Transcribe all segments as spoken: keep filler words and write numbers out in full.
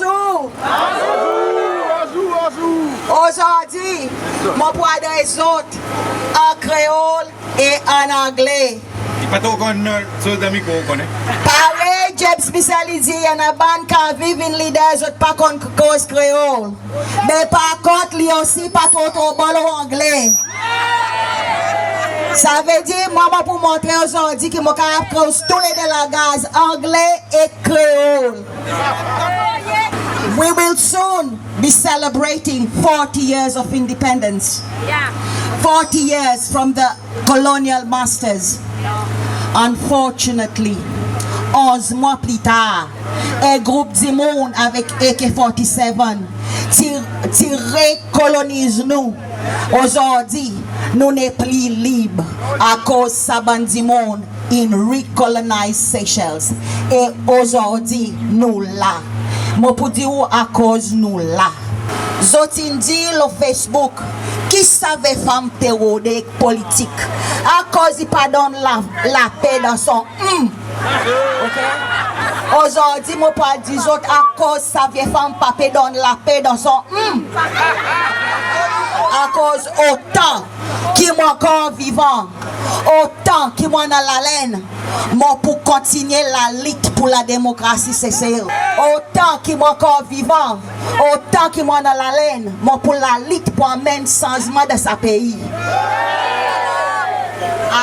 Bonzour. Ozordi mon pou adres zot an kreol e an angle. I pa tro konn, non, soz dan mikro, ou konnen. Parey James Michel i dir, i annan bann kan vin lider, zot pa konn koz kreol. Me par kont, li osi pa tro tro bon lo angle. Savedir mwan mon pou montre ozordi ki mon kapab koz tou le de langaz, angle e kreol. We will soon be celebrating forty years of independence. Yeah. Forty years from the colonial masters. Unfortunately, onz mwan pli tar, en group dimoun avek A K forty-seven ti, ti rekoloniz nou. Ozordi nou nepli lib akoz sa bann dimoun in recolonize Seychelles. E ozordi nou la. Mon pou dir ou akoz nou la. Zot in dir lo Facebook, ki sa vye fanm pe rode ek politik? Akoz i pa donn la, lape dan son hmm. Ok? Ozordi mon pou dir zot akoz sa vye fanm pa pe donn lape dan son hmm. Akoz otan ki mon ankor vivan, otan ki mon annan lalenn, mon pou kontinyen lalit pour la demokrasi Sesel. Otan ki mon ankor vivan, otan ki mon annan lalenn, mon pou lalit pour anmenn sanzman dan sa pei.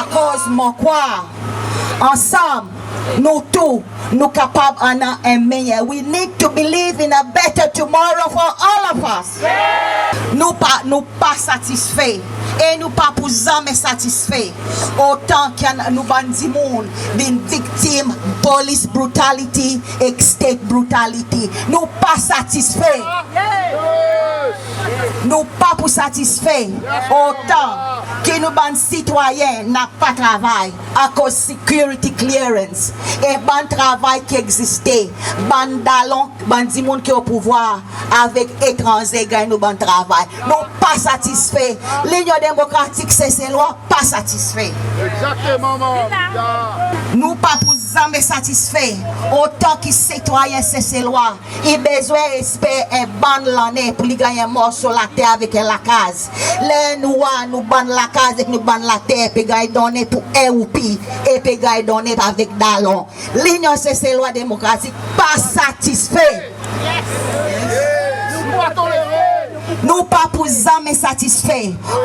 Akoz mon krwar, ansanm, nou tou, nou kapab annan en meyer. We need to believe in a better tomorrow for all of us. Nou pa, nou pa satisfe. E nou pa pou zanmen satisfe otan ki annan nou bann dimoun vin viktim police brutality ek state brutality. Nou pa satisfe. Nou pa pou satisfe otan ki nou bann sitwayen napa travay akoz security clearance e bann travay ki egziste, bann dalon, bann dimoun ki o pouvwar avek etranze ganny nou bann travay. Nou pa satisfe. Linyon Demokratik Seselwa pa satisfe. Egzakteman, manm. Nou pa pou zanmen satisfe otan ki sitwayen Seselwa i bezwen esper en bann lannen pour li ganny en morso later avek en lakaz. Ler nou war nou bann lakaz ek nou bann later pe ganny donnen pour en roupi e pe ganny donnen avek dalon. Linyon Seselwa Demokratik pa satisfe. Nou pa pou zanmen satisfe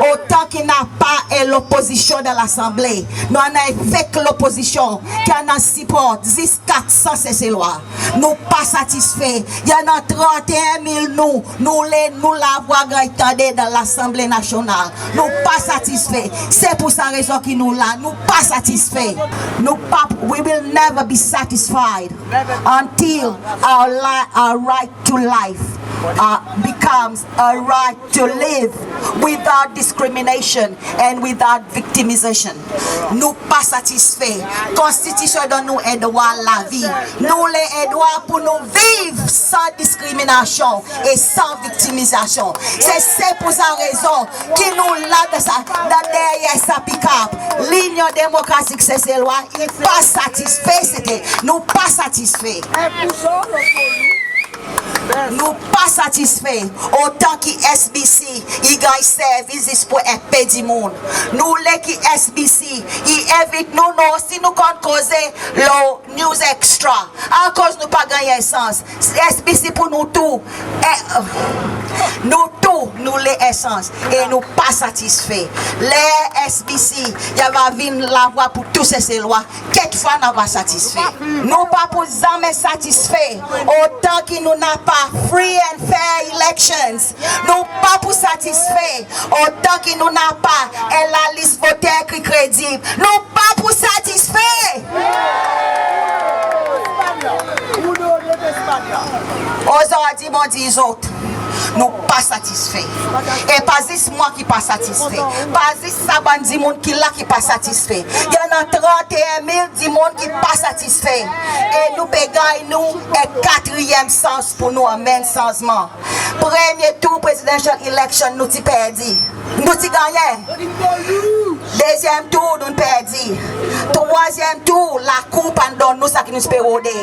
otan ki napa en lopozisyon dan Lasanble. Nou annan en fek lopozisyon ki annan sipor zis kat san Seselwa. Nou pa satisfe. I annan tranteen mil nou, nou le nou lavwa ganny tande dan Lasanble Nasyonal. Nou pa satisfe. Se pour sa rezon ki nou la, nou pa satisfe. Nou pa, we will never be satisfied until our li-, our right to life, uh, becomes a right to live without discrimination and without victimization. Nou pa satisfe. Konstitisyon donn nou en drwa lavi. Nou le en drwa pour nou viv san diskriminasyon e san viktimizasyon. Se, se pour sa rezon ki nou la dan sa, dan deryer sa pikap. Linyon Demokratik Seselwa i pa satisfe, se ke nou pa satisfe. Nou pa satisfe otan ki S B C i ganny servi zis pour en pe dimoun. Nou le ki S B C i envit nou, nou osi nou konn koze lo News Extra. Akoz nou pa ganny en sans? S B C pour nou tou. E, nou tou nou le en sans e nou pa satisfe. Ler S B C i ava vin lavwa pour tou Seselwa, kekfwa nou ava satisfe. Nou pa pou zanmen satisfe otan ki nou napa free and fair elections. Nou pa pou satisfe otan ki nou napa en lalis voter ki kredib. Nou pa pou satisfe. Ozordi mon dir zot, nou pa satisfe. E pa zis mwan ki pa satisfe. Pa zis sa bann dimoun ki la ki pa satisfe. I annan tranteen mil dimoun ki pa satisfe. E nou pe ganny nou en katriyenm sans pour nou anmenn sanzman. Premye tour presidential election nou ti perdi. Nou ti gannyen. Dezyenm tour nou'n perdi. Trwazyenm tour, lakour pa'n donn nou sa ki nou ti pe rode.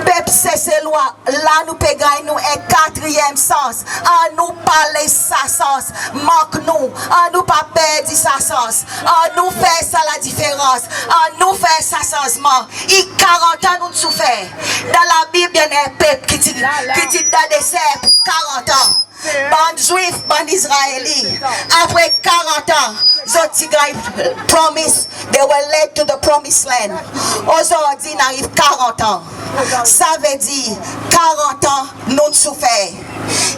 Pep Seselwa, la nou pe ganny nou en katriyenm sans. Annou pa les sa sans mank nou. Annou pa perdi sa sans. Annou fer sa ladiferans. Annou fer sa sanzman. I karant an nou'n soufer. Dan Labib i annan en pep ki ti, ki ti dan dezer pour karant an. Bann Zwif, bann Izraeli, apre karant an, zot ti ganny promise, they were led to the promised land. Ozordi in ariv karant an. Savedir karant an nou'n soufer.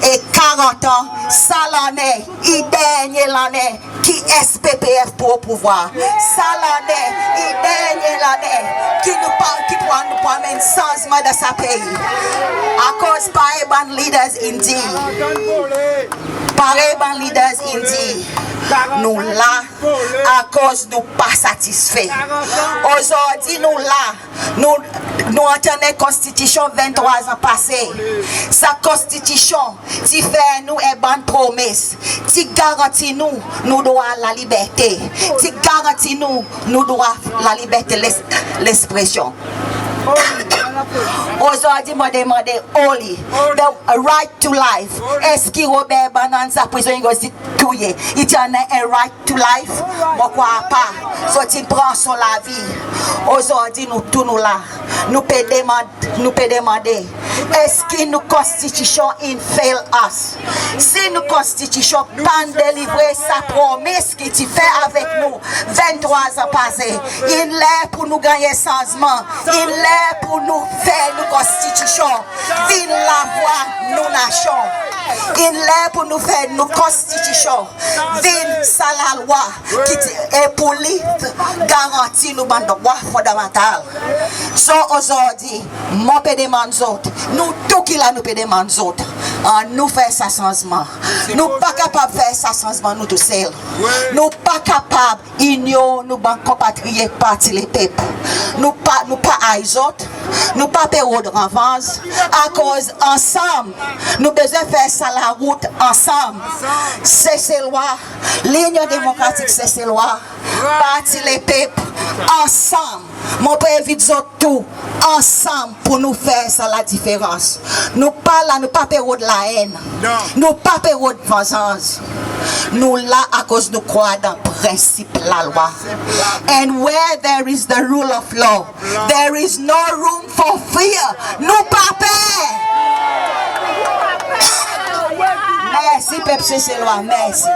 E karant an, sa lannen i dernyen lannen ki S P P F pour o pouvwar. Sa lannen i dernyen lannen ki nou pa, ki pou, nou pou anmenn sanzman dan sa pei. Akoz parey bann leaders in dir, parey bann leaders in dir, nou la akoz nou pa satisfe. Ozordi nou la, nou, nou antann en konstitisyon venntrwa an pase. Sa konstitisyon ti fer nou en bann promes, ti garanti nou nou drwa laliberte, ti garanti nou nou drwa laliberte les, lespresyon. Ozordi mon demande, oli, the right to life. Eski Robert Bonanza, prizonnye Ngozi touye, i ti annan en right to life? Mon krwar pa. Zot in pran son lavi. Ozordi nou tou nou la, nou pe demann, nou pe demande, eski nou konstitisyon in fail us? Si nou konstitisyon pa'n delivre sa promes ki ti fer avek nou venntrwa an pase, in ler pour nou ganny sanzman. In ler pour nou fer nou konstitisyon vin lavwa nou nasyon. In ler pour nou fer nou konstitisyon vin sa lalwa ki ti, e pour li garanti nou bann drwa fondamantal. So ozordi mon pe demann zot, nou tou ki la nou pe demann zot, annou fer sa sanzman. Nou pa kapab fer sa sanzman nou tousel. Nou pa kapab inyor nou bann konpatriyot Parti Lepep. Nou pa, nou pa ay zot, nou pa pe rod revanz, akoz ansanm nou bezwen fer sa larout ansanm. Seselwa, Linyon Demokratik Seselwa, Parti Lepep, ansanm. Mon pe envit zot tou, ansanm pour nou fer sa ladiferans. Nou pa la, nou pa pe rod laenn. Nou pa pe rod vanzans. Nou la akoz nou krwar dan prensip lalwa. And where there is the rule of law, there is no room for fear. Nou pa per. Mersi pep Seselwa, mersi.